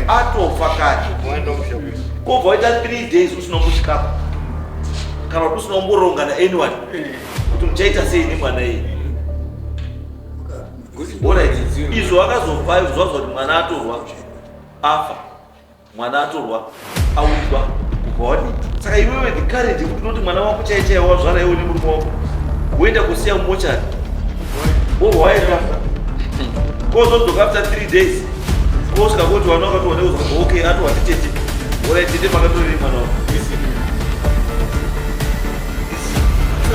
Atofa kare. Kobva waita 3 days usina kusvikako. Kana kuti usina kumboronga na anyone kuti muchaita sei nemwana iye. Alright. Izvo akazofa izvo kuti mwana atorwa afa. Mwana atorwa awigwa kubva wadii? Saka iwewe the courage yekuti unoti mwana wako chaiye chaiye wazvara iwe nemurume wako woenda kusiya mumochari wobva waenda kozodzoka after 3 days kosvika koti vana vakatoona kuzwa okay atova titete orai tete makatorei mwana wako.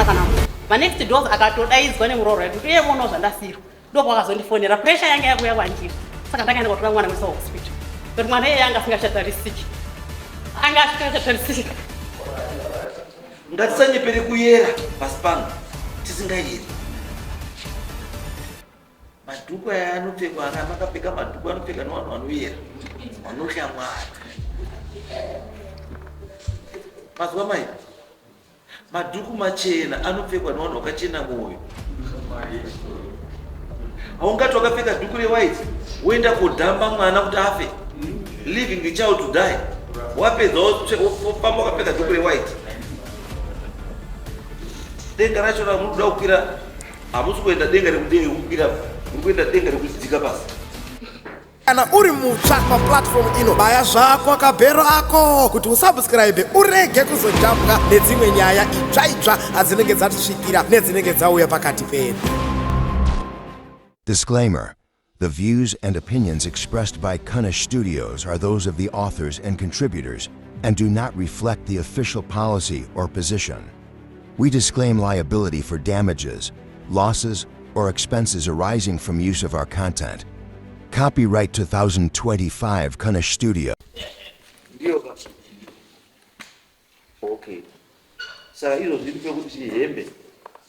Kana manext doors akatodaidzwa nemuroora wedu kuti uye muonawo zvandasiirwa. Ndokwakazondifonera pressure yanga yakuya kwandiri saka ndakaenda kotora mwana kuisa hospital but mwana iyeye anga asingachatarisiki anga asingachatarisiki. Ngatisanyepere kuyera pasi pano tisingayeri. Madhuku aya anopfekwa ana makapfeka madhuku anopfeka nevanhu vanoyera vanotya Mwari. Mazuva mai Madhuku machena anopfekwa nevanhu vakachena mwoyo. Haungati wakapfeka dhuku rewhite woenda kodhamba mwana kuti afe, leaving the child to die. Wapedza wofamba wakapfeka dhuku rewhite. Denga racho ramuri kuda kukwira, hamusi kuenda denga rekudenga rekukwira, muri kuenda denga rekudzika pasi. Kana uri mutsva paplatform ino, baya zvako kabhero ako kuti usubscribe urege kuzojambwa nedzimwe nyaya itsva itsva adzinenge dzatisvikira nedzinenge dzauya pakati pedu. Disclaimer The views and opinions expressed by Kunish Studios are those of the authors and contributors and do not reflect the official policy or position. We disclaim liability for damages, losses, or expenses arising from use of our content. Copyright 2025 Kunish Studio. Ndiyo ka. Okay. Saka izvo zviri pekuti hembe.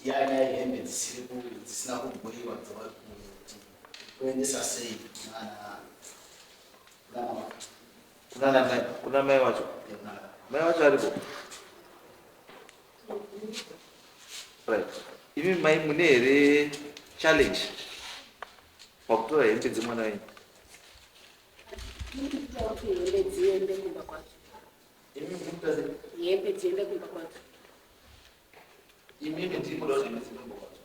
Nyaya yehembe dzisiri dzisina kubhuiwa dzavari kuti kuendesa sei kunana kuna mai wacho. Mai wacho aripo. Right. Imi mai mune here challenge pakutora hembe dzemwana wenyu? Hembe dziende kumba kwacho. Imi mukuita sei? Hembe dziende kumba kwacho. Imi ndimi munoda kuti hembe dziende kumba kwacho.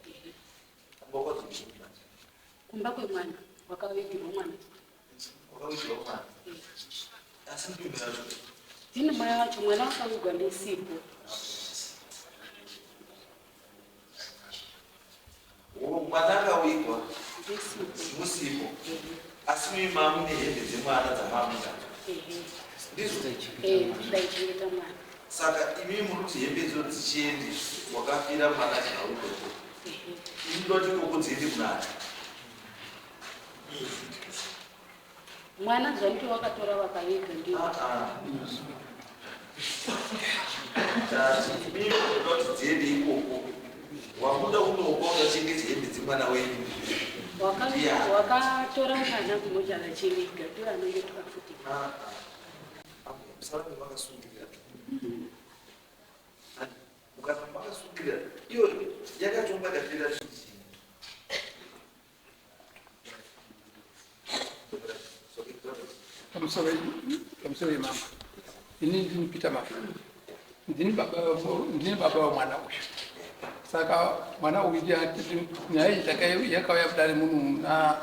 Kumba kwacho ndikupi manje? Kumba kwemwana wakavigirwa mwana. Wakavigirwa mwana. Asi ndimi mai vacho. Ndini mai vacho mwana wakavigwa ndisipo. Mwana akavigwa musipo. Asi mimi mamune hembe dzemwana dzamamunadzo. Ndizvo? Eh, ndaichengeta mwana. Saka imi muri kuti hembe idzo dzichiende wakafira mwana achikavigwa. Imi ndoda kuti koko dziende kunani? Mwana zvanti wakatora vakaviga ndiwo. Ah, ah. Tati imi munoda kuti dziende ikoko. Wabuda unoko wakachengeta hembe dzemwana wenyu. Ndiani? Wakatora mwana kumoja akachiviga ndiwo anongotora futi. Ah, ah. Musarambe makasungirira. Mukaramba makasungirira iyo yakatongwa ikapera zvii. Pamusoro yemambo, ini ndini Peter Mafu, ndini baba ndini baba wemwana uyu. Saka mwana uyu nyaya iyi yakauya kudare muno muna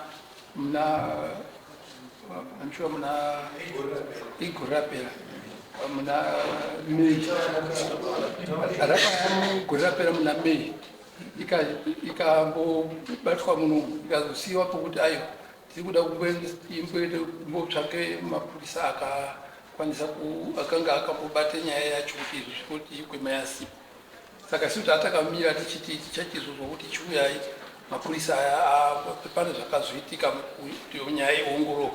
muna I'm sure muna igore rapera muna May, rakauya gore rapera muna May ikambobatwa muno ikazosiyiwa pokuti aiwa tiri kuda imboende kumbotsvake mapurisa akakwanisa akanga akambobata nyaya yacho kuti izvi zvikuti ikwema yasipo. Saka isu tatakamira tichiti tichachizozwa kuti chiuyai mapurisa aya pane zvakazoitika kuti nyaya iongororwe.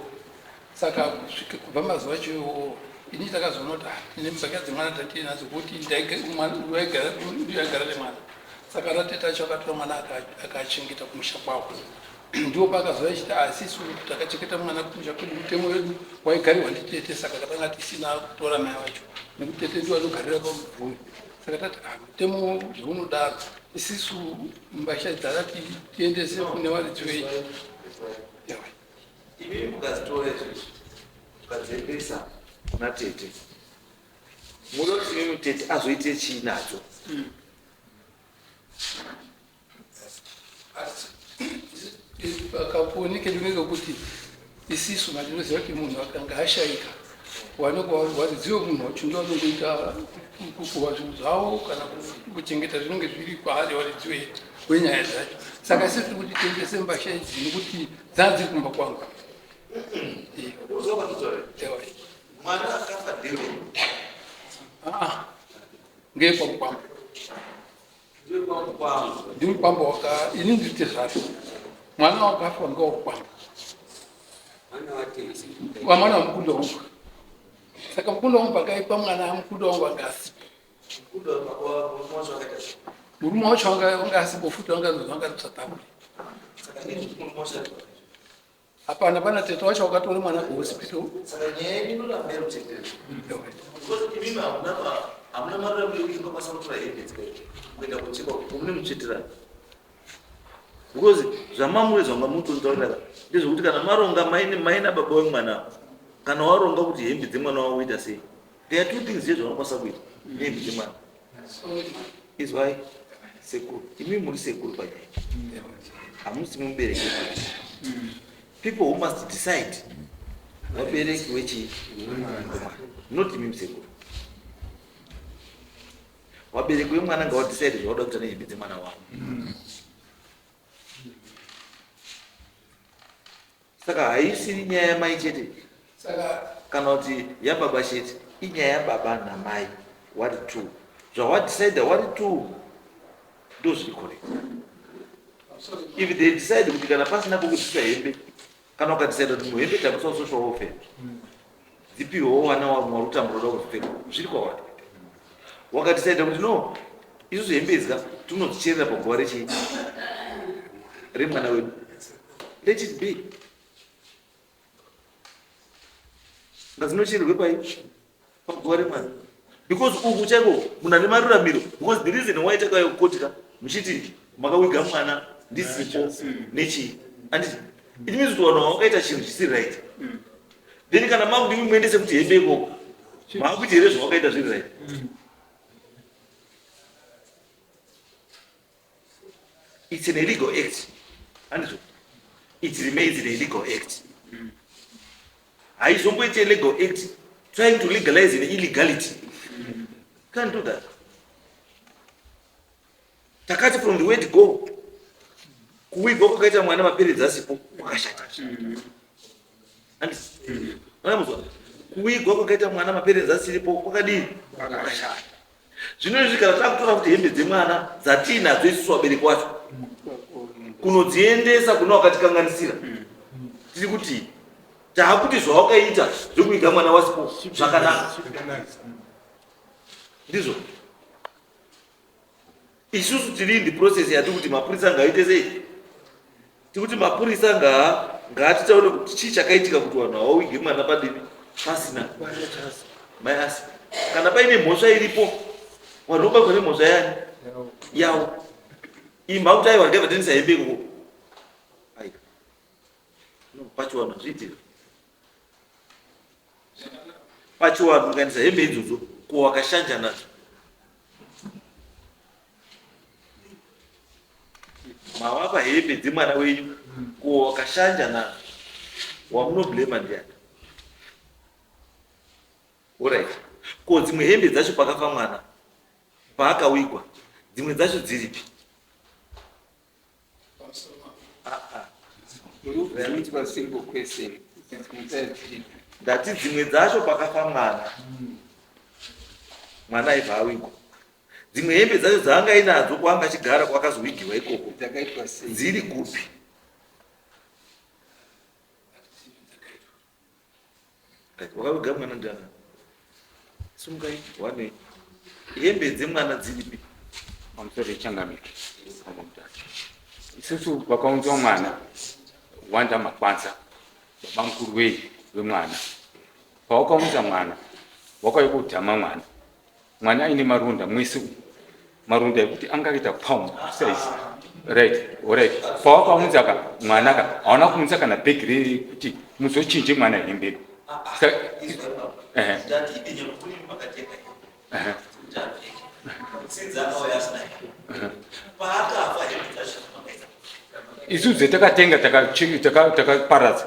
Saka kusvika kubva mazuva acho iwowo ini takazoona kuti ah, tine mbaga dzemwana dzatiinadzo kuti ndaigara nemwana. Saka ratete acho akatora mwana akachengeta kumusha kwavo. Ndipo paakazouya achiti asi isu takachengeta mwana kumusha kwedu, mutemo wedu waigarirwa nditete, saka takanga tisina kutora mai vacho nekuti tete ndiwo anogarira pamubvuri. Saka tati ah, mutemo zvaunodaro isisu mbatya dzakati tiendese kune varidzi vedu. Imimi mukadzitora izvozvi. Mukadziendesa kuna tete, munoda kuti imimi tete azoite chii nadzo? Kaponi kedu ngekekuti isisu matinoziva kuti munhu akanga ashaika wanenge waridzi wemunhu wacho ndo anongoita kukuva zvinhu zvavo kana kuchengeta zvinenge zviri kwaari waridzi wenyaya dzacho. Saka isi tiri kuti tiendese mbasha idzi nekuti dzaa dziri kumba kwangu. Mwana akafa ndewe ngekwamukwambo. Ndimukwambo waka ini ndiri tezvara. Mwana wakafa ngewakukwambo. Wamwana wamukunda wangu. Saka mukunda wangu pakaipa mwana mukunda wangu anga asipo. Murume wacho anga asipo futi anga anga kusatambura. Hapana pana tete wacho wakatora mwana kuhospital. Saka nyaya yenyu inoramba yeruteterero. Because imimi hamuna hamuna maramiro ekuti mungakwanisa kutora hembe dzikaita kuenda kuchekwa mune mutsveterano. Because zvamamuri zvanga mutontaurira ndezvekuti kana maronga mai mai nababa wemwana kana waronga kuti hembe dzemwana wavo uita sei. There are two things here zvaunokwanisa kuita nehembe dzemwana. Izwai sekuru, imi muri sekuru panyaya. Hamusi mubereki. People who must decide vabereki wechii not imi sekuru. Vabereki vemwana ngawadecide zvavanoda kuita nehembe dzemwana wavo. Saka haisiri nyaya yamai chete kana kuti yababa chete, inyaya yababa namai wari two. Zvawadecide wari two ndozviri correct. If they decide kuti kana pasina pokubvisa hembe, kana ukadecide kuti muhembe takuisa social welfare, dzipiwewo vana wamwe wari kutambura uda kuzvipfeka, zviri kwavari. Wakadecide kuti no, isusu hembe idzi ka tinodzicherera paguva rechii remwana wedu, let it be. Ngadzinochererwe pai paguva remwana, because uku chaiko munhu ane maruramiro. Because the reason why takauya kukoti ka muchiti makawiga mwana ndisipo nechii, anditi it means kuti vanhu vakaita chinhu chisiri right. Then kana makuti muendese kuti hembe ikoko, maakuti here zvawakaita zviri right? It's an illegal act, andizvo? It remains an illegal act. Haizomboiti illegal act trying to legalize an illegality. Can't do that. Takati from the word go, kuwigwa kwakaita mwana maperedzi asipo kwakashata. Andizvo? Kuwigwa kwakaita mwana maperedzi asiripo kwakadii? Kwakashata. Zvino izvi kana takutora kuti hembe dzemwana dzatiinadzo isusu vabereki wacho kunodziendesa kuna wakatikanganisira, tiri kuti taakuti zvawakaita zvekuiga mwana wasipo zvakanaka. Ndizvo isusu tiri in the process yati kuti mapurisa ngaaite sei, tikuti mapurisa ngaatitaure kuti chii chakaitika kuti vanhu havawige mwana padini pasina mai asi kana paine mhosva iripo, vanhu vobatwa nemhosva yani yavo. Imba kuti aiwa, regai vatendesa hembe ikoko. Aiwa, no, pachivanhu hazviitiri. Pachivanhu ukaendesa hembe idzodzo ko wakashanja nadzo, mawapa hembe dzemwana wenyu ko wakashanja nadzo, wamunoblema ndiani? Alright, ko dzimwe hembe dzacho pakafa mwana paakawigwa, dzimwe dzacho dziripi? Zvinoitwa single question. Ndati dzimwe dzacho pakafa mwana, mwana aibva awigwa, dzimwe hembe dzacho dzaanga inadzo kwaanga achigara kwakazowigiwa ikoko Dzakaitwa sei? Dziri kupi? Wakaviga mwana ndiana? Simukai one, hembe dzemwana dziripi? Pamusoro yechangamiro, isusu vakaunzwa mwana wanda makwanza baba mukuru wei wemwana. Pawakaunza mwana wakauya kudhama mwana, mwana aine maronda mwese umu, maronda ekuti angaita pound size, right? Alright, pawakaunza ka mwana ka hauna kuunza kana bhegi rekuti muzochinje mwana hembe. Isu dzetakatenga takaparadza.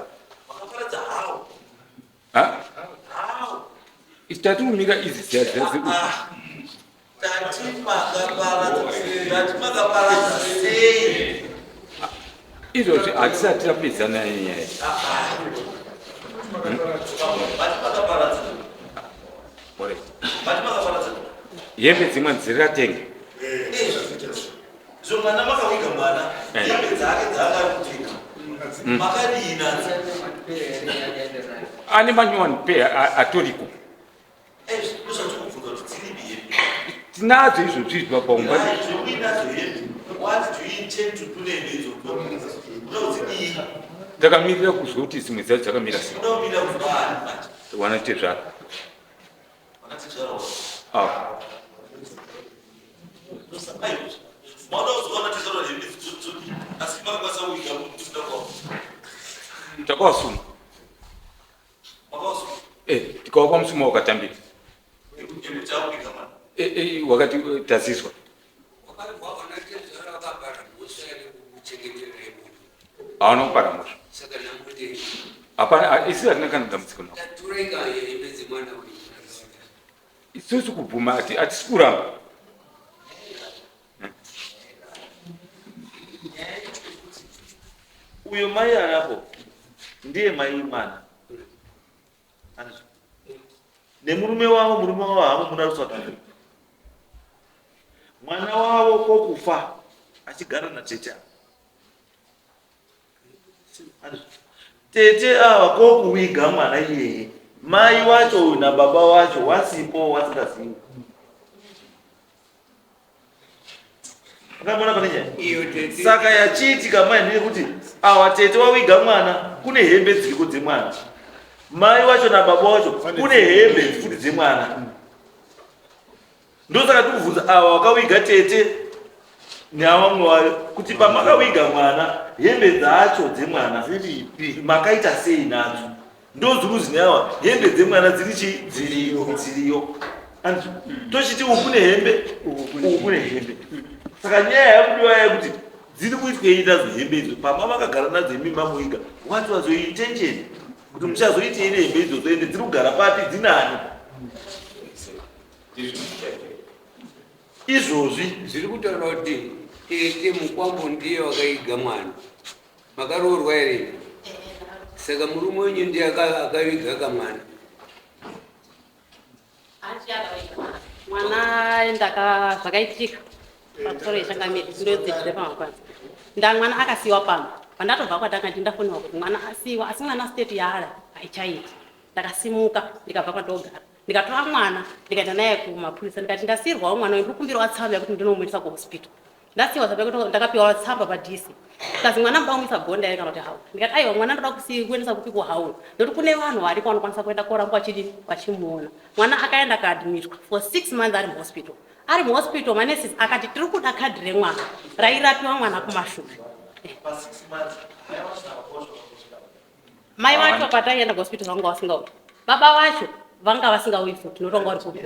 Tatikumira idzi dziya dziya Tati makaparadza, makaparadza sei? Izvozvi hatisati tapedza naye nyaya. Hembe dzimwe dziratenga. Zvo mwana makawiga mwana, hembe dzake dzaanga ari kupfeka. Makadii nadzo? Ane manyowani peya atoriko. Tinadzo izvozvi izvi paumba. Takamirira kuzwa kuti dzimwe dzacho dzakamira sei. Wana tezvara. Ah. Takawasuma. Eh, tikawapa musumo wakatambira. Eh, eh, wakati tazizwa. Hawana kupara mhosva. Hapana, isu hatina kana dambudziko navo. Isusu kubvuma hatisi kuramba. Uyo mai arapo ndiye mai wemwana nemurume wavo, murume wavo havo muna South Africa, mwana wavo kokufa achigara natete ava, tete ava kokuwiga mwana iyeye, mai wacho uyu nababa wacho wasipo wasingazivi. Akamona pane nyaya. Saka yachiitika mai ndeyekuti awa tete wawiga mwana kune hembe dziriko dzemwana. Mai wacho nababa wacho kune hembe futi dzemwana. Ndosaka tikubvunza awa wakawiga tete neavamwe wayo kuti pamakawiga mwana hembe dzacho dzemwana dziripi makaita sei nadzo. Ndozvikuzi neawa hembe dzemwana dziri chii dziriyo dziriyo and tochiti uku kune hembe uku kune hembe saka nyaya yakudiwa yekuti dziri kuitwei nadzo hembe idzo pamba makagara nadzo imi mamuiga what was your intention kuti muchazoitei nehembe idzodzo ende dziri kugara papi dzinani izvozvi zviri kutaura kuti tete mukwambo ndiye wakaiga mwana. Makaroorwa here? Saka murume wenyu ndiye akaviga kamwana. Mwana ndaka zvakaitika pamusoro yechangamire ndodzidzire pamagwanza nda mwana akasiyiwa pano pandatobva kwatanga ndi ndafonerwa kuti mwana asiyiwa asi mwana state yaari haichaiti ndakasimuka ndikabva kwandogara ndikatora mwana ndikaenda naye kumapurisa ndikati ndasiirwawo mwana uyu ndikukumbirawo tsamba yekuti ndinomuendesa kuhospital Ndasiwa tsamba yekuti ndakapiwa tsamba paDC. Kazi mwana muda kumuisa gonda here kana kuti hauna. Ndikati aiwa mwana ndoda kuendesa kupi kuhauna. Nekuti kune vanhu variko vanokwanisa kuenda koramba vachidini vachimuona. Mwana akaenda akaadmitwa for 6 months ari muhospital. Ari muhospital manurses akati tiri kuda kadhi remwana rairapiwa mwana kumashure. Mai vacho pataienda kuhospital vanga vasingauyi. Baba vacho vanga vasingauyi futi nokuti vanga vari kupi.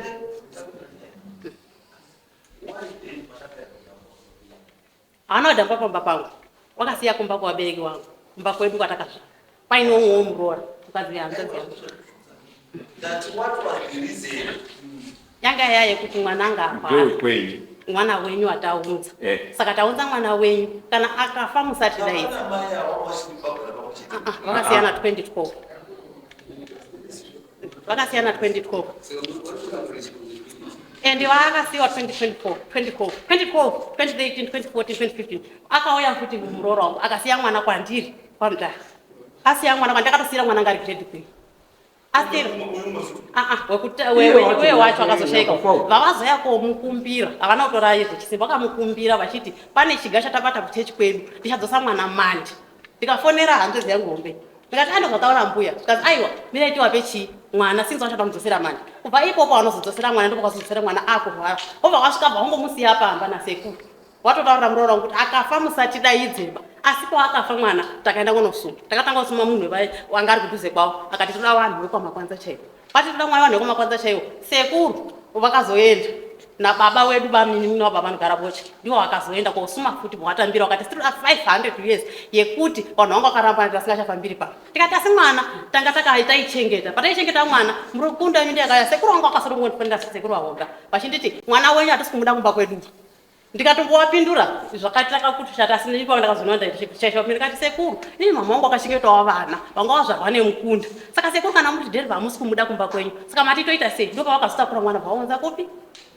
Haana kudhamba pamba pangu, wakasiya kumba kuvabereki wangu, kumba kwedu kwatakazvara paine umwewo muroora mukadzi hanzvadzi yangu. Yanga yaya yekuti mwana anga arwara, mwana wenyu ataunza eh. Saka taunza mwana wenyu, kana akafa musatidaidza. Ah, ah, vakasiyana 2012 vakasiyana 2012 and vaakasiyiwa 2024 2012 2012 2013 2014 2015 akauya futi muroora wangu akasiya mwana kwandiri kwamudhara asiya mwana kwandakatosiyira mwana ngari grade three asiri uye wacho akazoshaika vavazoya komukumbira havana kutora izvo chisimba vakamukumbira vachiti pane chiga chatabata kuchechi kwedu ndichadzosa mwana manje ndikafonera hanzvadzi yangu hombe ndikati ando zvataura mbuya zvikanzi aiwa mirai tiwape chii mwana since vachada kumudzosera manje kubva ipopo vanozodzosera mwana ndipo kwazodzosera mwana akurwara obva wasvika bva wangomusiya pamba nasekuru watotaurira muroora wangu kuti akafa musatidaidzeba. Asi pawakafa mwana takaenda kunosuma. Takatanga kusuma munhu wanga ari kudhuze kwavo akati toda vanhu vekwaMakwanza chaivo. Vati toda mwana vanhu vekwaMakwanza chaivo. Sekuru vakazoenda nababa wedu bamunini wababa vanogara bocha ndivo vakazoenda kosuma futi watambira wakati tinoda 500 years yekuti vanhu vanga vakaramba vasingachafambiri pano. Tikati asi mwana tanga taichengeta pataichengeta mwana murikunda wenyu ndiyakaya sekuru wangu akasodongondifonera sekuru vahoga vachinditi mwana wenyu hatisi kumuda kumba kwedu. Ndikatombovapindura zvakatanga kuti shata asi ndipo ndakazoona ndaishaisha ndikati sekuru inini mama wangu akachengetawo vana vanga vazvarwa nemukunda saka sekuru kana muri dheri vamusi kumuda kumba kwenyu saka mati toita sei ndipo pavakazotakura mwana vaunza kupi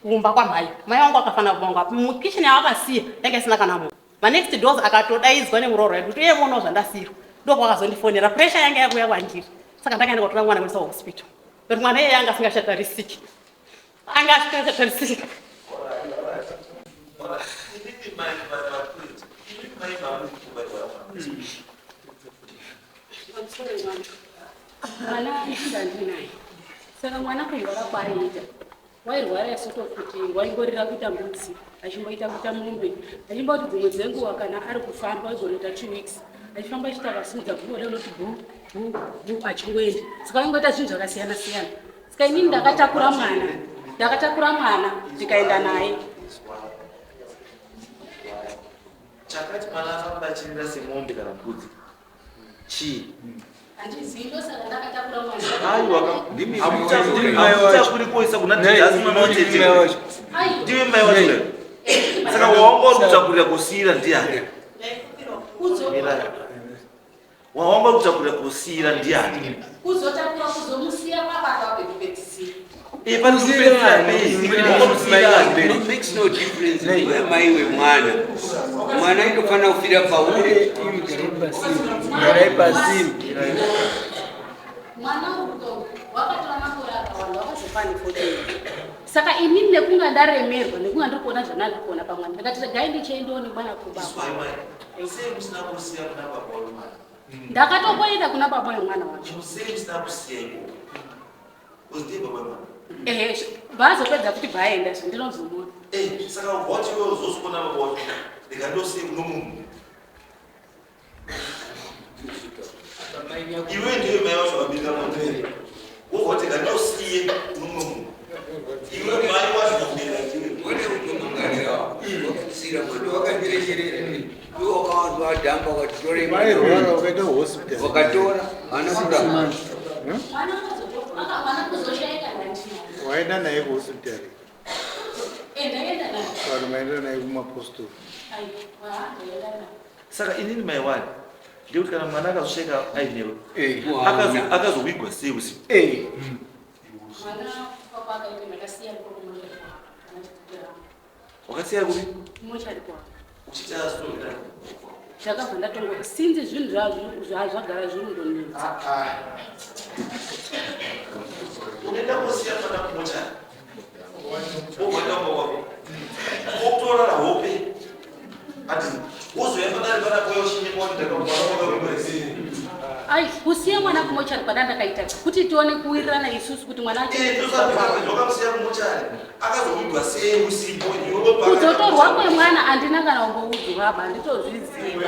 kumba kwamai mai vangu akafana vangu mukicheni yavakasiya yanga isina kana munhu manext doors akatodaidzwa nemuroora wedu kuti iye muonawo zvandasiyirwa ndipo vakazondifonera pressure yanga yakuya kwandiri saka ndakaenda kotora mwana kuisa hospital but mwana iyeye anga asingachatarisiki anga asingachatarisiki. Mwana ndinaye saka mwana kurwara kwaaiita wairwara sort of kuti waingorira kuita mbudzi achimboita kuita mombe achimboti dzimwe dzenguva kana ari kufamba waigonoita 2 weeks achifamba achiita akasimudza bhuku rinoti bhu bhu bhu achingoenda saka waingoita zvinhu zvakasiyana siyana saka inini ndakatakura mwana ndikaenda naye. Chakati mwana afamba achirira semombe kana mbudzi chii? Aiwa, hamutakuri kuisa kuna tete asi mwana watete ndiwe mai wacho. Saka wawanga uri kutakurira kusiyira ndiani? Wawanga uri kutakurira kusiyira ndiani? Kuzotakura kuzomusiya pababa pekupedzisira. It makes no difference ndiwe mai wemwana. Mwana inofanira kufira pauri. Mwana uko wakatora makore akawanda wakazofa ane 14. Saka inini nekunga ndaremerwa nekunga ndiri kuona zvandandiri kuona pamwana ndakati regai ndichiendawo nemwana kubaba. Sei musina kusiya kuna baba wemwana? Ndakatokoenda kuna baba wemwana wacho. Sei musina kusiya ikoko? Uzive baba wemwana. Ehe, vaazopedza kuti bvaenda zvandinozomuona. Saka wati iwe uzosikuona baba wacho ndikandosiye kuno munhu. Iwe ndiwe mai wacho vabika mwana. Wobva wati ngandosiye kuno munhu. Iwe mai wacho vabika ndiwe. Mwene unomangarira wakusira mwana wakandirekerera iwe wakawanzwa adhamba wakatitore Vairwara wakaenda kuhospital. Wakatora haana kurapa. Mwana kuzoshaika ndandina. Waenda naye kuhospital. Ndaenda naye. Vanhu maenda naye kumapostori. Aiwa, ndaenda naye. Saka inini mai wani ndekuti kana mwana akazoshaika ainewe akazowigwa sei usiku? Mwana kwakwa akaita ndakasiya ndiko kumochari kwavo. Wakasiya kupi? Kumochari kwavo. Uchiita story. Ndakabva ndatongo sinzi zvinhu zvagara zvirundonetsa. Unoenda kosiya mwana kumochari. Wobva kumba kwako. Wotorara hope. Ati wozoya padare panapo uchinyepa kuti ndakamwana wakawigwa sei? Ai, kusiya mwana kumochari kwandandakaita kuti tione kuwirirana isusu kuti mwana Wakamusiya kumochari akazowigwa sei usipo? Iwe kuzotorwa kwemwana handina kana kumboudzwa aba handitozviziva. Iwe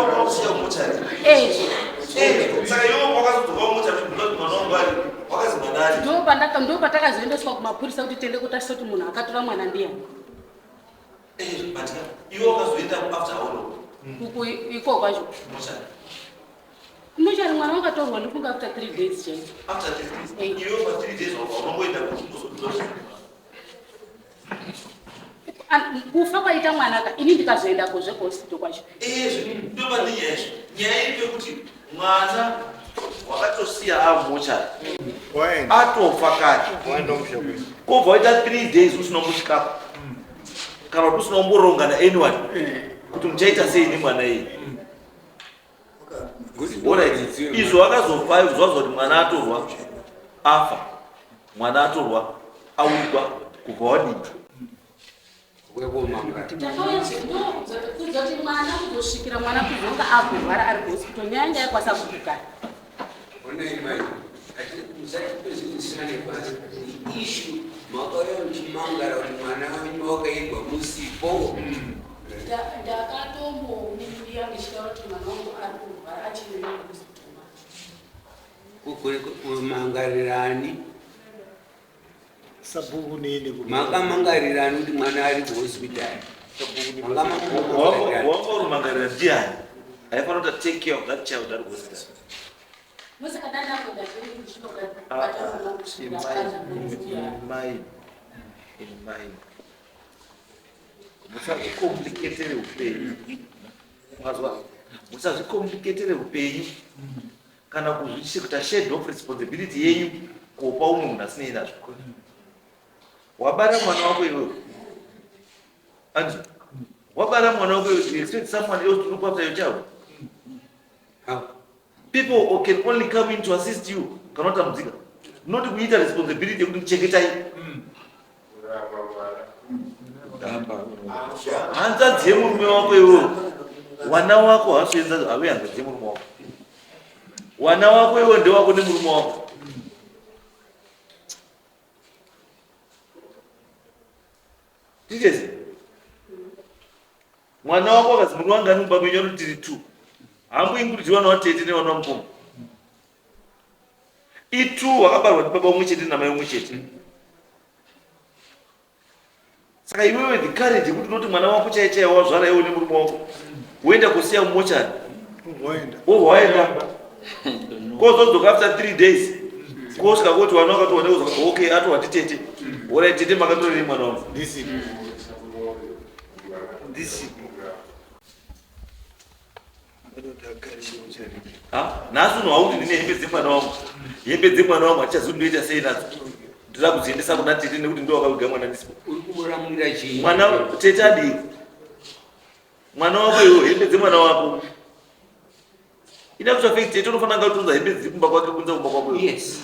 wakamusiya kumochari. Ezvo. Saka iwe wakazodzoka kumochari kuti mwana wangu ari wakazi mwana ari. Ndo patakazoendeswa kumapurisa kuti tiende kutarisa kuti munhu akatora mwana ndiyani. But iwe wakazoenda after how long? Kuku iko kwacho. Kumochari. Kumochari mwana wakatorwa ndifunga after 3 days chaidzo. After 3 days. Iwe pa 3 days unongoenda kuzotora. Kufa kwaita mwana ka ini ndikazoenda kozve kuhospital kwacho. Ezvo ndo pane nyaya izvo. Nyaya iri pekuti mwana wakatosiya amumochari. Atofa kare. Kobva waita 3 days usina kumbosvikapo. Kana kuti usina kumboronga na anyone kuti muchaita sei nemwana iye. Alright. Izvo akazofa zvazwa kuti mwana atorwa afa. Mwana atorwa awigwa kubva wadii? Kuzoti mwana kuzosvikira mwana kuzonga akurwara ari kuhospital nyaya yanga yakwanisa kukugara. Onai mai, musati nebasa. Issue makauya muchimangara kuti mwana wenyu wakaigwa musipo. ndichitaura kuti mwana wangu ari kurwara achiri muhospital macho. Kumangarirani? Sabhuku nini? Makamangarirani kuti mwana ari kuhospitari? Wanga uri mangarira ndiani aifanira kuti take care of that child ari kuhospital? Mai, mai, musazvikompliketere upenyu, mazwa? Musazvikompliketere upenyu kana kuzvichikuta shed of responsibility yenyu kupa umwe munhu asinei nazvo. Wabara mwana wako iwewe, andi wabara mwana wako iwewe, you expect someone else to look after your child? People can only come in to assist you kana watambudzika, not kuita responsibility yekuti ndichengetai. Hanzadzi yemurume wako iwewe, wana wako hasoenza have hanzadzi yemurume wako. Wana wako iwe ndewako nemurume wako. Tichezi mwana wako akazi muri wangani mumba menyu? Anoti tiri two. Hamboinguti wana watete nevana wamukoma i2 wakabarwa ndibaba umwe chete namai umwe chete. Saka iwewe the courage yekuti unoti mwana wako chai chai wazvara iwe nemurume wako, woenda kusiya mumochari, wobva waenda kozodzoka after 3 days, kosvika koti wana wakatowana, okay, atova titete. Alright tete, makatorerei mwana wangu? Ndisipo, ndisipo. Nhasi uno hauti ndine hembe dzemwana wangu, hembe dzemwana wangu hachichazivi ndoita sei nadzo, ndoda kudziendesa kuna tete nekuti ndo wakaviga mwana ndisipo. Uri kumuramwira chii? Mwana tete adii? Mwana wako iwo, hembe dzemwana wako ina kuta fact, tete unofanira nga kutunza hembe dziri kumba kwake, kunza kumba kwako. Yes.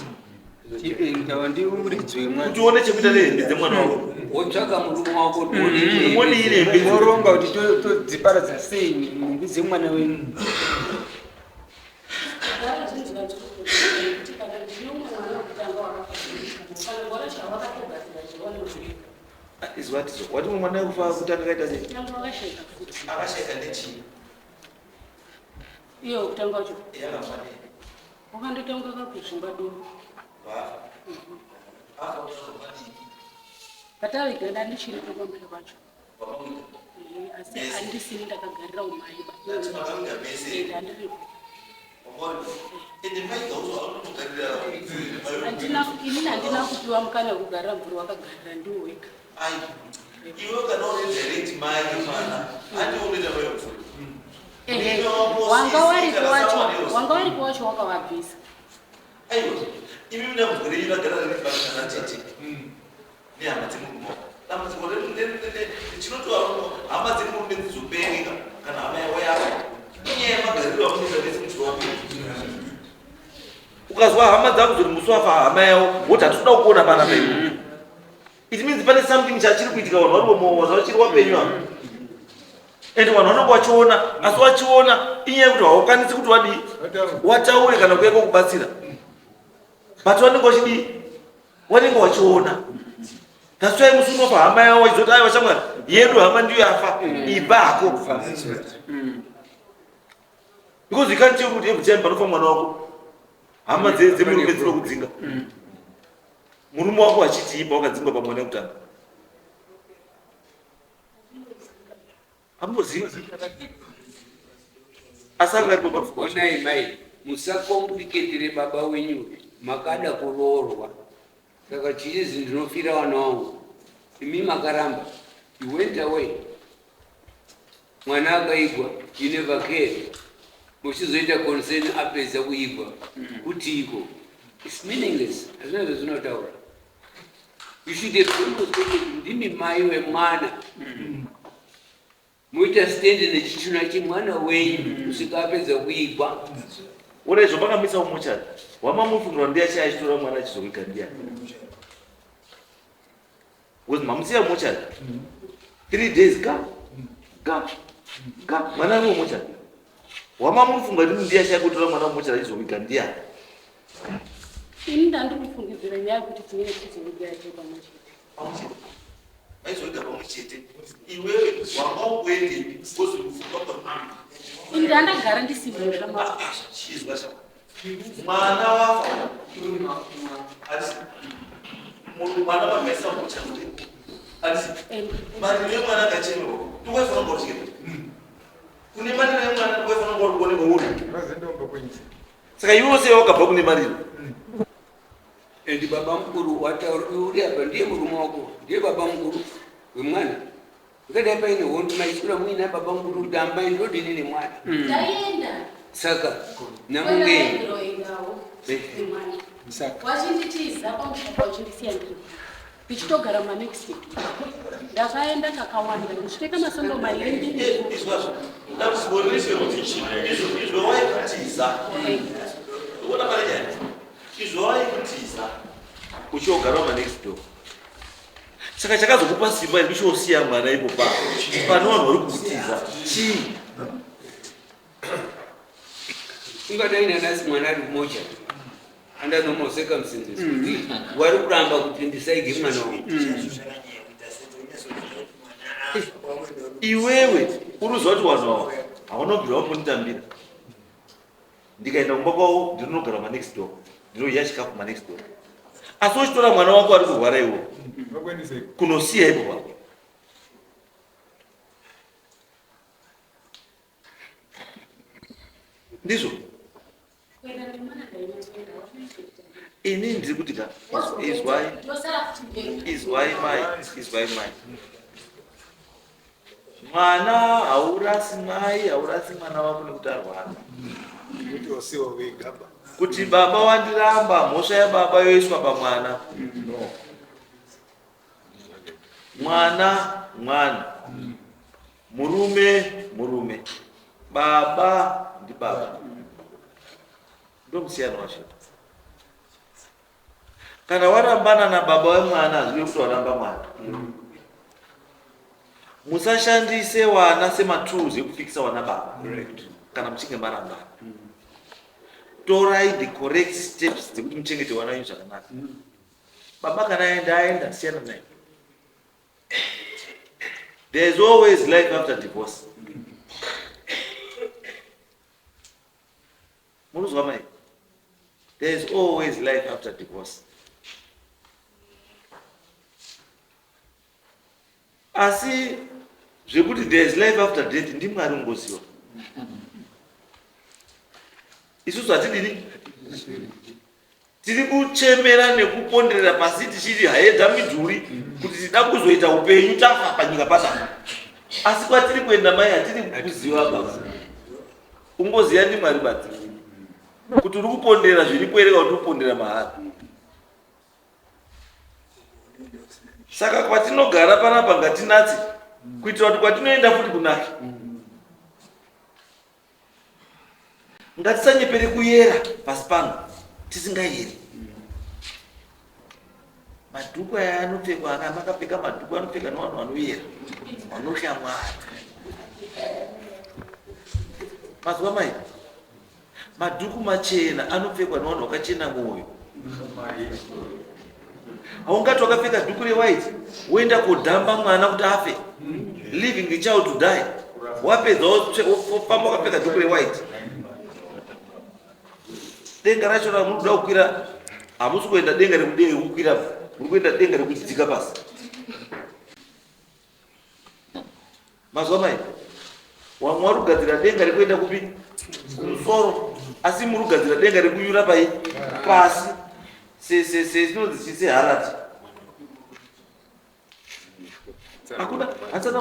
Ndava ndiuridzwe mwana. Kuti uone chekuita nehembe dzemwana wako. Wotsvaka murume wako. Wodii nehembe? Moronga kuti todziparadza sei nhumbi dzemwana wenyu. Gara zvinhu kuti kana ndine umwe mwana wekutanga wakafa, kana ngora chavakatogadzira chivanozvika. Izwa tizo wati mumwe mwana wekufa kutanga kaita sei? Kutanga wakashaika futi. Akashaika nechii? Iye wekutanga wacho Yakafa nei? Wakandotanga kakuzvimba doro. Vafa afa kuzozvadii? Pataviga ndichiri pakwambira kwacho. Wakamuita? Asi handisini ndakagarira umai. Ati makamuita mese? Ndandiripo. Ende maigauzo anotogarira? Handina, inini handina kupiwa mukana wekugarira mvuri, wakagarira ndiwo wega. Ai, iwe kana uri direct mai mwana, handi unoita mai mvuri. Ehe, wanga waripo wacho, wanga waripo wacho wakawabvisa. Aiwa, imi dambudziko renyu ragara riri kana tete nehama dzemurume wako. Dambudziko chinotova hama dzemurume dzizobereka kana hama yavo yafa, inyaya yemagariro amunoita vese muchiri wako. Ukazwa hama dzako zoti musi wafa hama yavo woti hatitoda kuona panapa ipo, it means pane something chachiri kuitika. Vanhu vari vomowa zvavachiri wapenyu ava, ende vanhu vanonge vachiona, asi vachiona inyaya yekuti haukwanisi kuti wadii, wataure kana kuuya kokubatsira, but vanenge vachidii, vanenge vachiona. That's why musi unofa hama yavo vachizoti, aiwa shamwari yedu, hama ndiyo yafa, ibako, because you can't tell kuti every time panofa mwana wako hama dzemurume dzinokudzinga. Murume wako achiti ipa wakadzingwa pamwana wekutanga, ambozivi, asi anga aripo parufu. Onai mai, musakompliketire baba wenyu. Makada kuroorwa, saka chichizi ndinofira vana vangu. Imi makaramba, you went away, mwana akaigwa, you never cared. Muchizoita concern apedza kuigwa kutiko? It's meaningless, hazvina zvazvinotaura. You should have demonstrated ndimi mai wemwana, muita stand nechichuna chemwana wenyu kusvika apedza kuigwa. Ura izvo makamisa umuchari wamamufungura ndiye achaya achitora mwana achizoviga ndiyani? Because mamusiya mumochari 3 days ka ka ka mwana ari mumochari, wamamufunga kuti ndiye achaya kutora mwana mumochari achizoviga ndiyani? Ini ndandiri kufungidzira nyaya yekuti tinenge tichizovigira tiri pamwe chete. Vaizoita pamwe chete. Iwewe wanga ukuendepi? Because rufu rwabva. Ini ndandagara ndisimo musha mavo. Izwa sha. Mwana wafa. Asi mwana wakaisa mucha kuti. Asi mariro emwana akachemerwa. Tukaifanira kucheketa. Kune mariro emwana tukaifanira kuone muuri. Saka iwe sei wakabva kune mariro? And baba mukuru wataura uri apa ndiye murume wako, ndiye baba mukuru wemwana. Ungadai paine hondo maisura muina baba mukuru kuti amai ndodini nemwana. Ndaenda. Saka namungeni. Ndaendawo nemwana. Wachinditiza pamusha wachindisiya ndiri. Ndichitogara manext door. Ndakaenda kakawanda ndichiteka masondo mairi ndiri. Izwazvo. Dambudziko riri izvo izvo waikutiza. Uona pane nyaya? Izvo waikutiza. Uchiogara manext door. Saka chakazokupa simba iri kuchiosiya mwana ipo pa. Pane vanhu vari kukutiza. Chii? Ungadai nanhasi mwana ari kumocha under normal circumstances kuti wari kuramba kuti ndisaige mwana wangu. Iwewe unoziva kuti vanhu ava havanobvira vambonditambira. Ndikaenda kumba kwavo ndinonogara manext door, ndinodya chikafu manext door. Asi uchitora mwana wako ari kurwara iwo kunosiya ipo pako. Ndizvo Kuenda nemwana ndainatsoenda. Ini ndiri kuti ka izwai, izwai mai, izwai mai, mwana haurasi, mai haurasi mwana wako nekuti arwara. Kuti wasiwa wega ba. Kuti baba wandiramba, mhosva yababa yoiswa pamwana. Mwana mwana, murume murume, baba ndibaba. Ndomusiyano wacho. Kana warambana nababa wemwana, hazvive kuti waramba mwana. Musashandise wana sematools ekufikisa wana baba. Kana muchinge marambana, torai the correct steps dzekuti muchengete wana wenyu zvakanaka. Baba kana aenda, aenda, siyana naye. There is always life after divorce. Munozwa mai? There is always life after divorce. Asi zvekuti there is life after death, ndiMwari ungoziva. Isusu hatidini, tiri kuchemera nekuponderera pasi tichiti haedza midhuri kuti tida kuzoita upenyu tafa panyika pasana. Asi kwatiri kuenda mai hatiri kuziva baba, ungoziva ndiMwari badzi kuti uri kupondera zviripo here kana kuti kupondera mahara. Saka kwatinogara panapa ngatinatse kuitira kuti kwatinoenda futi kunake. Ngatisanyepere kuyera pasi pano tisingayeri. Madhuku aya anopfekwa, aka makapfeka madhuku anopfeka nevanhu vanoyera, vanotya Mwari. Mazuva mai, madhuku machena anopfekwa nevanhu vakachena mwoyo. Haungati wakapfeka dhuku rewhite woenda kodhamba mwana kuti afe, leaving the child to die. Wapedza wofamba wakapfeka dhuku rewhite. Denga racho ramuri kuda kukwira, hamusi kuenda denga rekudenga rekukwira, muri kuenda denga rekudzika pasi. Mazuva mai, wamwe wari kugadzira denga rekuenda kupi? Kumusoro. Asi muri kugadzira denga rekunyura pai? Pasi. Sesinonzi seharati. Hakuna handisati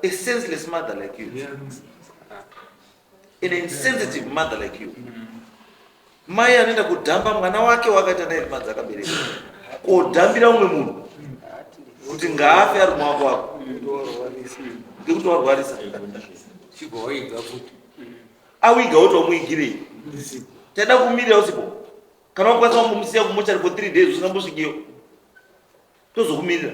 a senseless mother like you, an insensitive mother like you. Mai anoenda kudhamba mwana wake wakaita 9 months akabereka, kodhambira umwe munhu kuti ngaafe ari muwako wako ngekuti warwarisa. Chibva waiga futi. Awiga woti wamuigirei? Taida kumirira usipo. Kana wakwanisa wangomusiya kumochari for 3 days usingambosvikiyo, tozokumirira.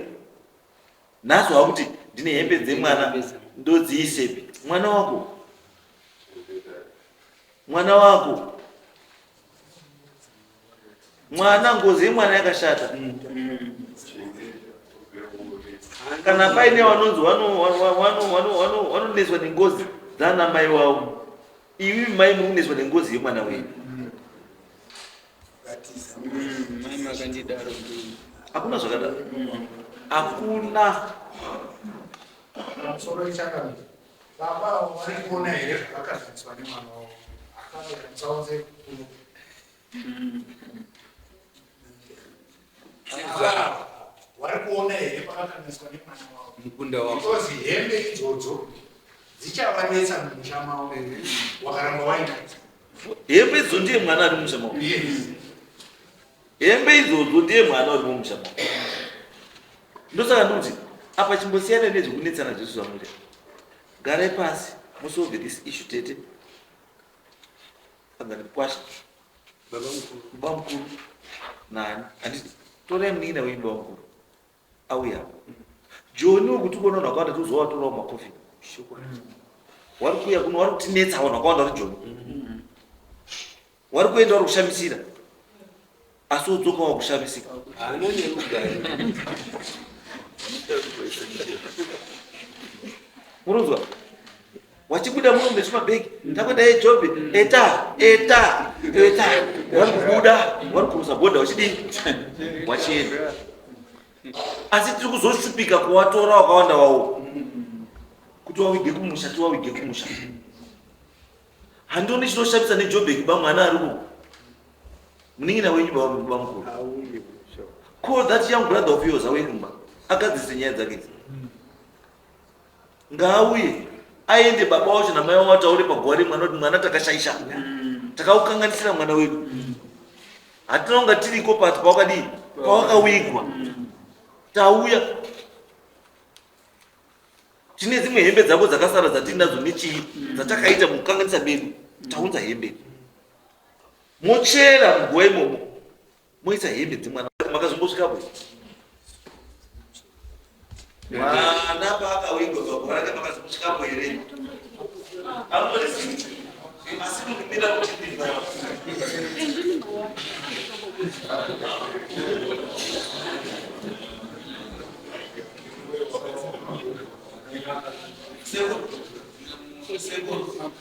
Nhasi wakuti ndine hembe dzemwana, ndodziisepi? Mwana wako, mwana wako, mwana, ngozi yemwana yakashata. Kana paine vanonzi vanonetswa nengozi dzana mai wavo, iwi mai muri kunetswa nengozi yemwana wenyu. Mai makandidaro. Hakuna zvakadaro, hakuna. Pamusoro ichangamire, baba avo vari kuona here zvakakazaniswa nemwana wavo akavera musaunze kuno? Vari kuona here pakakanganiswa nemwana wavo? Mukunda wavo. Because hembe idzodzo dzichavanetsa mumusha mavo wakaramba wainadzo. Hembe idzo ndiye mwana ari mumusha mavo. Hembe idzodzo ndiye mwana uri mumusha mavo. Ndosaka ndikuti apa chimbosiyana nezvekunetsana zvese zvamuita. Garai pasi musolve this issue tete. Angani kwasha. Baba mukuru. Nani? Handiti torai munin'ina wenyu baba mukuru. Auya apa. Joni wekuti kuona vanhu vakawanda tozovatorawo makofi. Wari kuuya kuno wari kutinetsa vanhu vakawanda vari Joni. Wari kuenda wari kushamisira. Asi wodzoka wakushamisika. Haana nerugare. Murunzwa? Wachibuda muno nezvimabhegi takuenda ejobe eta eta eta wari kubuda wari kurusa bhodha wachidii wachienda asi tiri kuzoshupika kuwatora wakawanda wawo kuti wawige kumusha tiwawige kumusha. Handioni chinoshamisa nejobheki ba mwana ari ku munin'ina wenyu bamukuru. Call that young brother of yours auye kumba agadzise nyaya dzake idzi. Ngaauye aende baba wacho namai wavo vataure paguva remwana kuti mwana takashaisha, takaukanganisira mwana wedu, hatina kunga tiriko pati pawakadii pawakawigwa, tauya tine dzimwe hembe dzako dzakasara dzatinadzo nechii dzatakaita mukukanganisa medu, taunza hembe mochera muguva imomo moisa hembe dzemwana. Makazombosvikapo mwana paakawigwa paguva rake makazombosvikapo here? Amutozivi asi mukumira kuti ndibva. Sekuru, sekuru,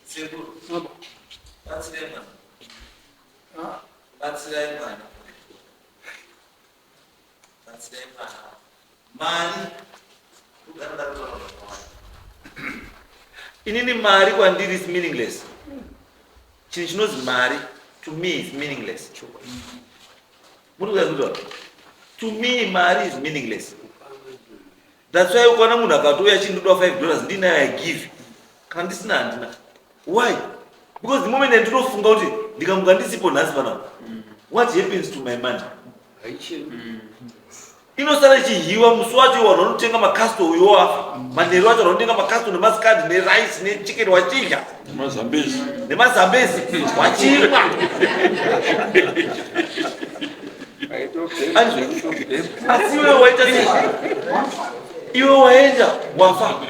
sekuru, batsirai mwana, batsirai mwana, batsirai mwana. Mari kugara ndakataura zvakawanda. Inini mari kwandiri is meaningless. Chinhu chinonzi mari to me is meaningless. Muri kuziva to me mari is meaningless. That's why ukaona munhu akatouya achindoda $5 ndinayo I give. Kana ndisina handina. Why? Because the moment ndinofunga kuti ndikamuka ndisipo nhasi panapa, what happens to my money? Inosara ichihiwa musi wacho vanhu vanotenga makasto uyo wafa. Manheru acho vanhu vanotenga makasto nemasikadi nerice nechicken wachidya. Nemazambezi. Nemazambezi wachimwa. Asi iwe waita sei? Iwe waenda wafa.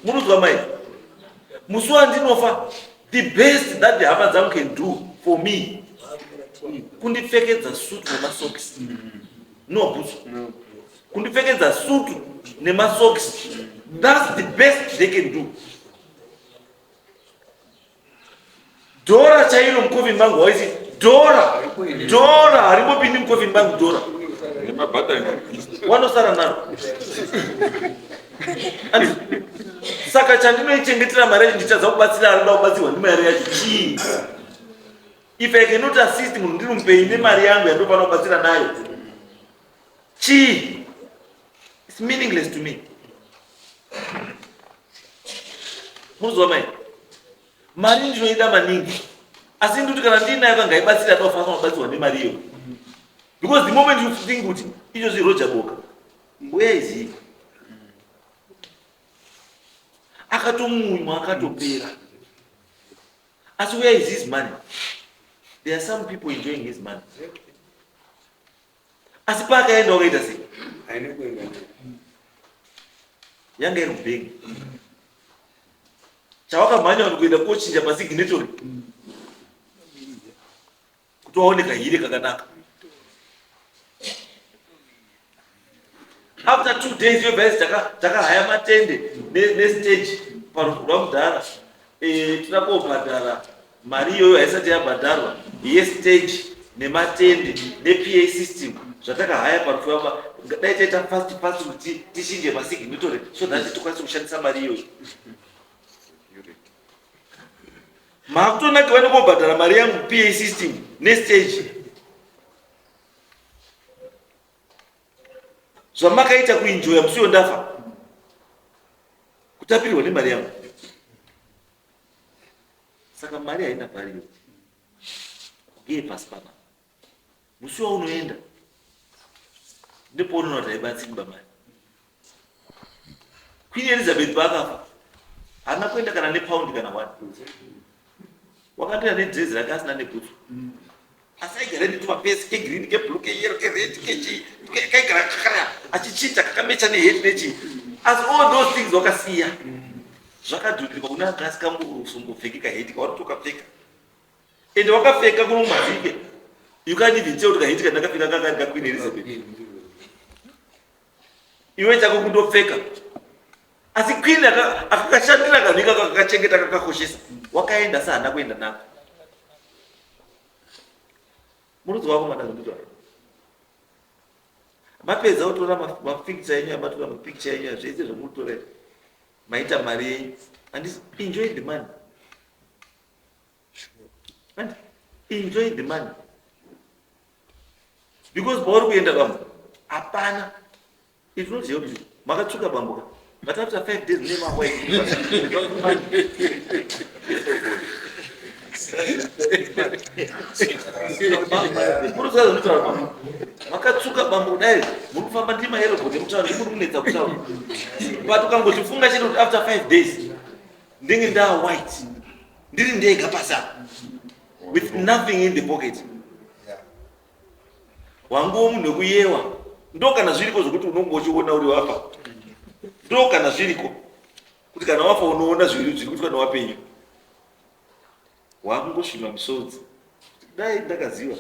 Munozwa mai? Musi wandinofa, the best that the hama dzangu can do for me kundipfekedza sutu nemasokisi. No boots. Kundipfekedza sutu nemasokisi. That's the best they can do. Dhora chairo mucoffin mangu waisi dhora dhora harimbopindi mucoffin mangu dhora wanosara naro. Saka chandinoichengetera mari yacho ndichadza kubatsira arikuda kubatsirwa ndimari yacho chii? If I cannot assist munhu ndiri mupenyu nemari yangu yandinofanira kubatsira nayo chii? It's meaningless to me. Munozwa mai? Mari ndinoida maningi asi ndikuti kana ndiinayo kangaibatsira atofanira kubatsirwa nemari iyo. Because the moment you think kuti icho zviroja boka mbuya izii akatomunywa akatopera. Asi where is his money? There are some people enjoying his money. Asi paakaenda wakaita sei? Haina kuenda naye. Yanga iri kubhengi. Chawakamhanya vanhu kuenda kochinja pasignatory kuti waone kahire kakanaka. After 2 days yobva takahaya matende nestage parufu rwamudhara. Toda kobhadhara mari iyoyo haisati yabhadharwa yestage nematende nePA system zvatakahaya parufu rwamba. Dai taita fast fast kuti tichinje masignatory so that tikwanise kushandisa mari iyoyo. Makutonakiwa nekobhadhara mari yangu, PA system nestage. Zvamakaita kuenjoya musi ndafa, kutapirirwa nemari yangu. Saka mari haina value uye pasi panapa. Musi waunoenda ndipo unoona kuti haibatsiri bamari. Queen Elizabeth paakafa haana kuenda kana nepaundi kana one. Wakandoenda nedrezi rake asina nebhutsu, asi aigara netumapesi kegreen, keblue, keyellow, kered, kechii, kaigara kakara achichinja kakamecha neheti nechii. Asi all those things wakasiya zvakadhurirwa kune anga asingasombopfeki kaheti kawarotokapfeka. Ende wakapfeka kuno mazike, you can't even tell kuti kaheti kandakapfeka kakari kaQueen Elizabeth. Iwe chako kundopfeka, asi queen akakashandira kanhu ikako, akakachengeta, kakakoshesa. Wakaenda asi haana kuenda nako. Murudzi wako madazonditaura mapedza kutora mapicture enyu, amatora mapicture enyu, zvese zvamunotora, maita mari yenyu and enjoy the money and enjoy the money, because pauri kuenda bambo hapana. It not help you. Makatsvuka bambo ka, but after 5 days mune mawhite. Munoziva zvinotaura bambo, makatsvuka bambo kudai, muri kufamba ndima yerobhoti mutaura, ndimuri kunetsa kutaura, but ukangozvifunga chete kuti after 5 days ndinge ndaa white, ndiri ndega pasi apa with nothing in the pocket, wanguwo munhu wekuyewa. Ndo kana zviriko zvokuti unonge uchiona uri wafa, ndo kana zviriko kuti kana wafa unoona zviri zviri kuitwa newapenyu. Wakungosvima misodzi, dai ndakaziva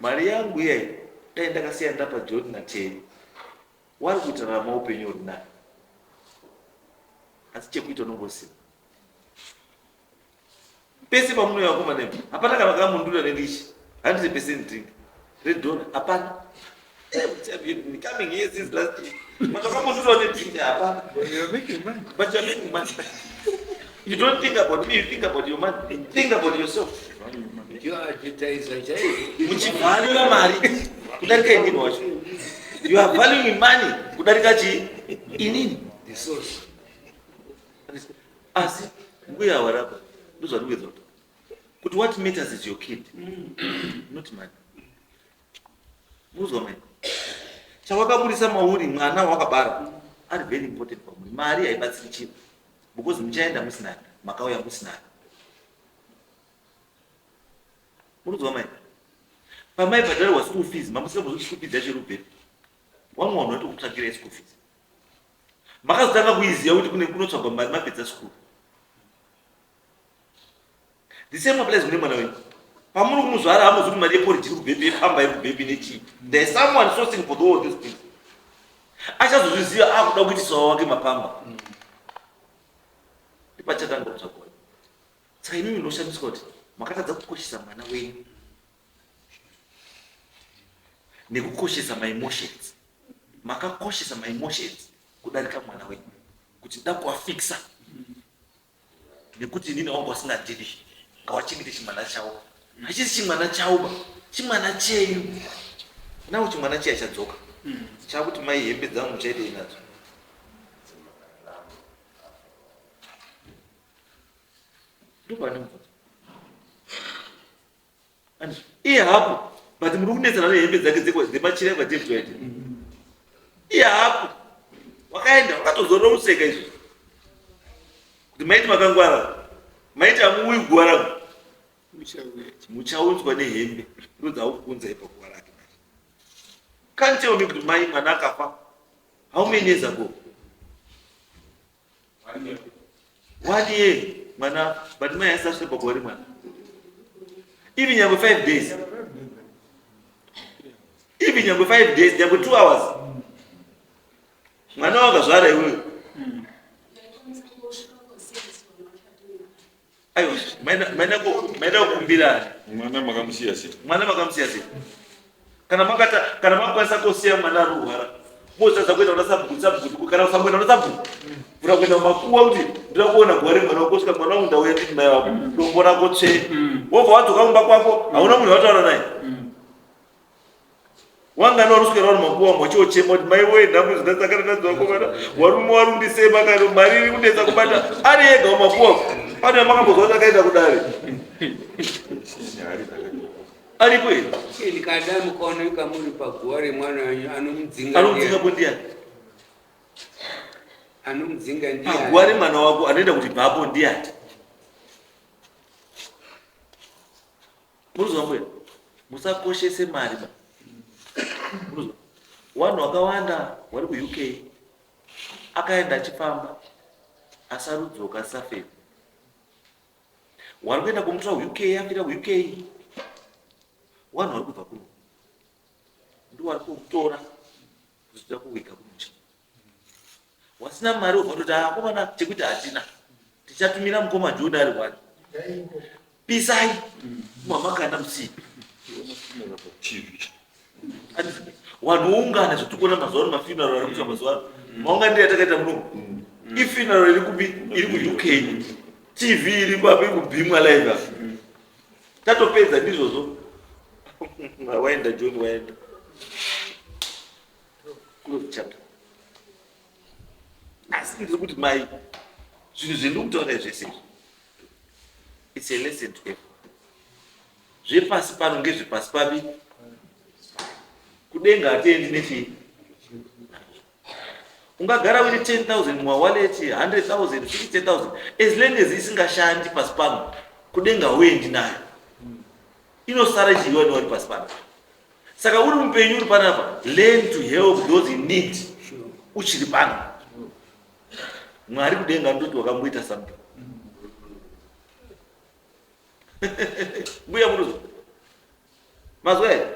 mari yangu iyai, dai ndakasiya ndapa John naTerry wari kuitirarama upenyu uri nani. Asi chekuita unongosiva pese pamunouya vakomana, hapana kana kamundura nelishi 100% drink redona hapana. Coming here since last year, but wakamundura nedrink hapana. But you're making money. You don't think about me, you think about your money. Think about yourself. Yoadvertisa chaizvo. Muchivhaluwa mari kudarika inini wacho. You are valuing money kudarika chii? Inini. The source. Asi mbuya warapa, ndozvatikuedza kuti what matters is your kid, not money. Muzwa mai chawakaburisa mauri, mwana wawakabara ari very important pamuri. Mari haibatsiri chinhu because muchaenda musinayo, makauya musinayo. Murikuzwa mai? Pamaibhadharirwa school fees, mamusingambozoti school fees yacho iri kubvepi. Wamwe vanhu vaitokutsvakirai school fees. Makazotanga kuiziva kuti kune kunotsvagwa mari mapedza school. The same applies kune mwana wenyu. Pamuri kumuzvara, hamuzi kuti mari yeporridge iri kubvepi, yepamba iri kubvepi nechii. There is someone sourcing for all these things. Achazozviziva akuda kuitisawo wake mapamba, ndipachatanga kutsvagwa. Saka imimi ndinoshamiswa kuti makatadza kukoshesa mwana wenyu nekukoshesa maemotions. Makakoshesa maemotions kudarika mwana wenyu, kuti nda kuafixa nekuti inini wangu wasingandidi ngawachengete chimwana chavo. Hachisi chimwana chavo ba, chimwana chenyu. Nawo chimwana chiya chadzoka chakuti mai, hembe dzangu muchaitei nadzo? Ndopane mubvunzo. Iye hapo, but muri kunetsana nehembe dzake dzemachira ekwaDavid. Iye hapo wakaenda wakatozorora kuseka izvo kuti maiti makangwara, maiti hamuuyi guva rangu, muchaunzwa nehembe ndodzakukunzai paguva rake. Can't tell me kuti mai, mwana akafa how many years ago? One year mwana, but mai asasvika paguva remwana even nyangwe 5 days, even nyangwe 5 days, nyangwe 2 hours. Mwana wakazvara iwewe. Aiwa, maenda kukumbirani. Mwana makamusiya sei? Mwana makamusiya sei? Kana makata kana makwanisa kusiya mwana arurwara. Motadza kuenda kuna sabhuku sabhuku kana usamboenda kuna sabhuku. Vura kuenda kumakuwa kuti ndoda kuona guva remwana wako kusvika mwana wangu ndauya ndini mai vako. Dombo rako tsve. Wobva wadzoka kumba kwako hauna munhu wataura naye. Wangani waruswera uri makuwa mwachochema kuti mai woye nhamo idzi ndasangana nadzo vakomana warume warundisema kana mari iri kunetsa kubata ari ega mumakuwa pane makambozwa kuti akaenda kudare aripo here Ndikada mukaoneka muri paguva remwana wenyu anomudzinga anomudzinga po ndiyani anomudzinga ndiyani paguva remwana wako anoenda kuti bvapo ndiyani Muruzwa mbuya, musakoshese mari ba. Muruzwa. Wanhu wakawanda wari kuUK akaenda achifamba asarudzoka asafemi. Wari kuenda kumutora kuUK afira kuUK. Wanhu wari kubva kuno. Ndiwo wari kumutora kuzoda kuwiga kumusha. Wasina mari wobva kutoti akomana ah, chekuti hatina. Tichatumira mukoma John ari wani. Pisai. Mwamakanda musipi. Vanhu voungana zvatiri kuona mazuva ano mafuneral ari kuitwa mazuva ano. Maunganiro atakaita muno. Ifuneral iri kupi? Iri kuUK. TV iri papi kubhimwa live apa. Tatopedza ndizvozvo. Waenda John waenda. Close chapter. Asi ndiri kuti mai zvinhu zvendiri kutaura zvese izvi it's a lesson to everyone. Zvepasi pano ngezvepasi papi? Kudenga hatiendi nechii? Ungagara uine 10,000 mumawallet, 100,000, 50,000 as long as isingashandi pasi pano, kudenga hauendi nayo. Inosara ichidyiwa nevari pasi pano. Saka uri mupenyu uri panapa, learn to help those in need uchiri pano. Mwari kudenga anototi wakamboita something. Mbuya munozwa? Mazwa here?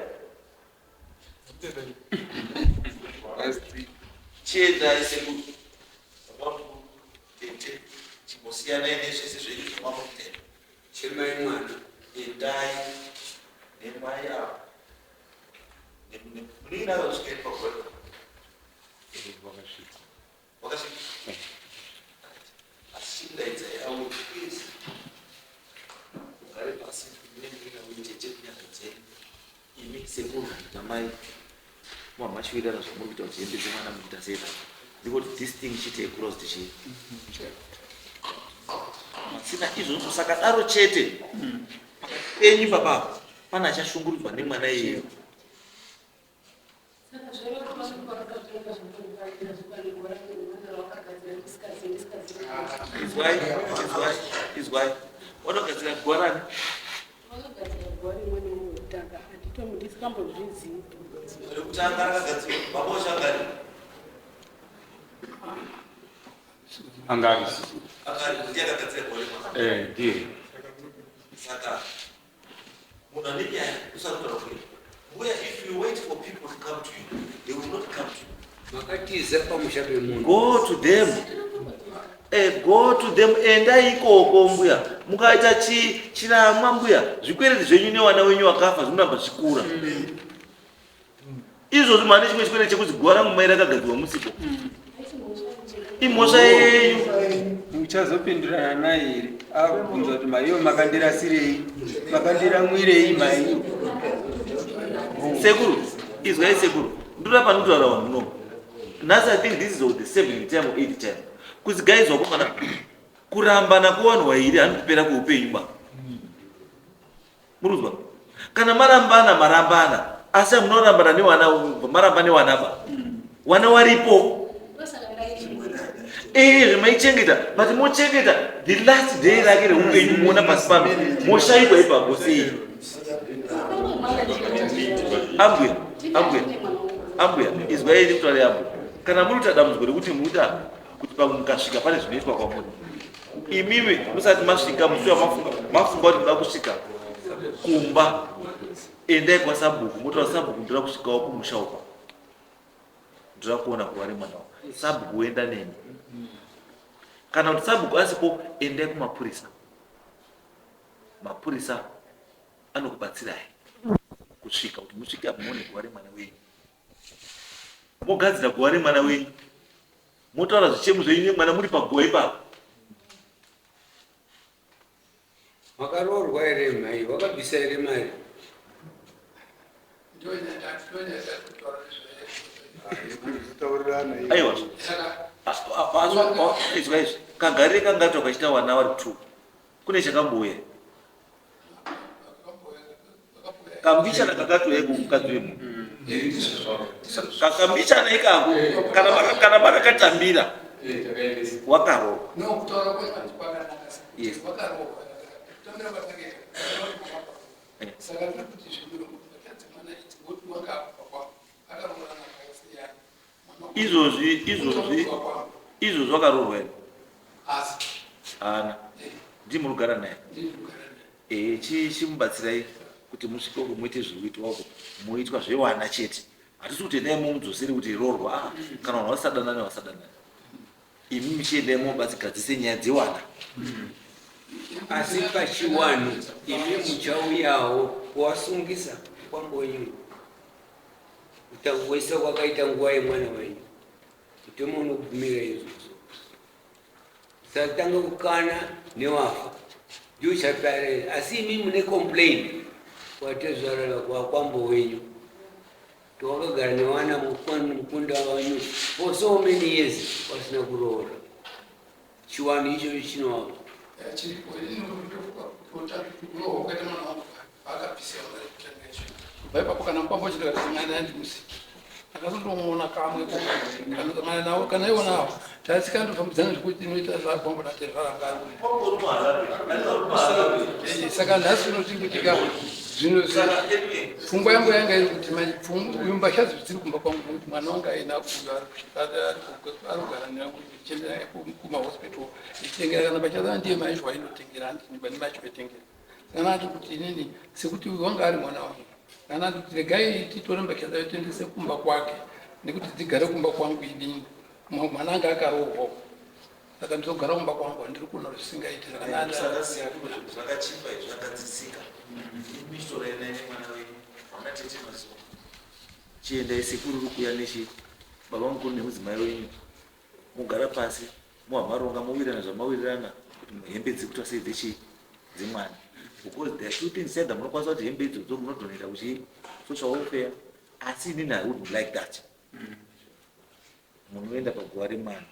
Chiendai sekuru. Baba mukuru, tete, chimbosiyanai nezvese zvenyu zvamamukutenda. Chemai mwana. Endai nemai ava. Munin'ina akazosvika here paguva iroro? Wakasvika. Wakasvika? Asi chimudaidzai auye please. Mugare pasi nemunin'ina wenyu tete kunyanga dzenyu. Imi sekuru namai mamachiwirirana zvamuri kuita kuti hembe dzemwana muri kuita sei ndiko kuti this thing chiite cross tichii masina izvozvo musakadaro chete pakati penyu ipapa pane achashungurudzwa nemwana iyeyo izwai izwai izwai wanogadzira gwarani rekutanga rakagadzirwa baba wachangari Angari. Angari ndiye akagadzira gore mwana. Eh, ndiye. Saka munhu ane nyaya usakutaura kuya. Mbuya if you wait for people to come to you, they will not come to you. Makatiza pamusha pemunhu. Go to them. Eh, go to them endai ikoko mbuya mukaita chi chiramwa mbuya zvikwereti zvenyu nevana wenyu vakafa zvinoramba zvichikura Izvozvi mane chimwe chikwereti chekuti guva rangu mai rakagadzirwa musipo. Imhosva yenyu. Muchazopindurana naye here? Akubvunza kuti maiyo makandirasirei? Makandiramwirei maiyo? Sekuru, izwai sekuru. Ndoda panotaura vanhu muno. Nhasi I think this is the seventh time or eighth time. Kuzi guys wakomana kurambana kwevanhu vairi hanokupera kweupenyu ba. Murikuzwa? Kana marambana marambana asi amunorambana newana maramba newana ba. Wana waripo. Eh zvemaichengeta but mochengeta the last day rake reupenyu muona pasi pano moshaikwa ipapo sei? Ambuya, ambuya, ambuya, izwai ini kutaura ambuya. Kana muri kuita dambudziko rekuti muda kuti pamwe mukasvika pane zvinoitwa kwamuri. Imimi musati masvika musi wamafunga mafunga kuti muda kusvika kumba endai kwasabhuku motaura sabhuku ndoda kusvikawo kumusha uko. Ndoda kuona guva remwana wangu. Sabhuku woenda neni. Kana kuti sabhuku asipo, endai kumapurisa. Mapurisa anokubatsirai kusvika kuti musvike apo muone guva remwana wenyu. Mogadzira guva remwana wenyu. Motaura zvichemo zvenyu nemwana muri paguva ipapo. Wakaroorwa here mhai? Wakabvisa here mari? Aiwa. Izwa izvi. Kagarire kanga kachiita vana vari two. Kune chakambouya. Kambichana kakatouya kumukadzi wemunhu. Kakambichana ikako kana makakatambira wakarohwa. Yes. Izvozvi izvozvi izvozvi wakaroorwa here? Haana. Ndimi muri kugara naye? Ehe, chimubatsirai kuti musvike uko muite zviri kuitwa uko moitwa zvevana chete. Hatisi kuti endai mumudzosere kuti roorwa. Ah, kana vanhu vasadanane vasadanane. Imi muchiendai mobatsigadzise nyaya dzewana. Asi pachiwanhu imi muchauyawo kuwasungisa kwambo wenyu kutawesa kwakaita nguva yemwana wenyu mutemo unobvumira izvozvo. Satanga kukana newafa ndiwo chapera asi imi mune complain kwatezvara kwakwambo wenyu towakagara newana mukunda wenyu for so many years wasina kuroora chiwanhu ichocho chinowa Kubva ipapo kana mukwambo uchiti akasangana ndimusi akazondomuona kamwe kanosangana nawo kana iwo nawo tatsika ndofambidzana zvekuti inoita zvakwambo natezvara ngari saka nhasi unoti kutika zvino pfungwa yangu yanga iri kuti manje uyu mbatya dziri kumba kwangu nekuti mwana wanga aina uyu ari kugara nechiendera kumahospital ichitengera kana mbatya dzana ndiye maizvo ainotengera handinimachoetengera Kana ati kuti inini sekuti uyu wanga ari mwana wangu, kana ati kuti regai titore mbatya dzayo tiendese kumba kwake nekuti dzigare kumba kwangu inini mwana anga akarohwa saka ndizogara kumba kwangu handiri kuona zvisingaiti saka zvakachipa izvi zvakadzisika imichitora endai nemwana wenyu vana tete mazuva chiendai sekuru uri kuya nechi baba mukuru nemudzimai wenyu mogara pasi Mohamaronga mowirirana zvamawirirana kuti hembe dzikuitwa sei dzechii dzemwana because there are two things either munokwanisa kuti hembe idzodzo munodonata kuchii social welfare asi inini i wouldn't like that munoenda paguva remwana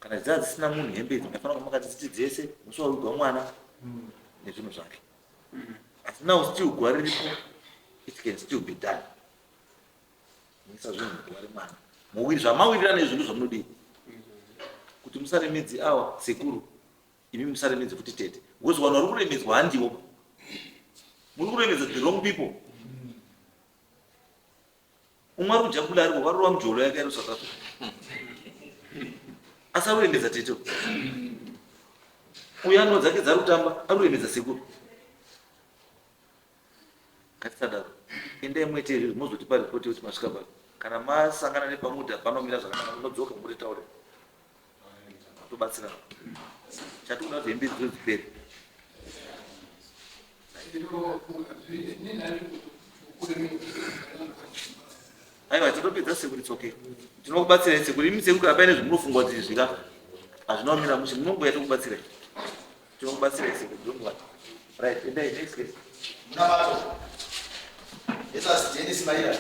kana dzaa dzisina munhu hembe idzi maifanira kunge makati dziti dzese musi wavigwa mwana nezvinhu zvake asi now still guva riripo it can still be done Muisa zvinhu muguva remwana. Mowiri zvamawirirana izvo ndozvamunodii. Kuti musaremedzi awa sekuru imi musaremedzi futi tete. Because vanhu vari kuremedzwa handiwo. Muri kuremedza the wrong people. Umwe ari kujambula ariko varova mujolo yake ari South Africa. Asi ari kuremedza tete. Uyo anwa dzake dzari kutamba ari kuremedza sekuru. Ngatisadaro. Endai muite izvozvo mozotipa report yekuti masvika papi. Kana masangana nepamuda panomira zvakanaka munodzoka motitaurira. Tobatsirana. Chatikuda kuti hembe idzo dzipere. Aiwa tinopedza sekuru it's okay. Tinokubatsirai sekuru. Imi sekuru kana paine zvamunofunga kuti izvi ka hazvina kumira mushe munongouya tokubatsirai. Tinokubatsirai sekuru don't worry. Right, endai next case. Munamato. Let us Dennis Maira.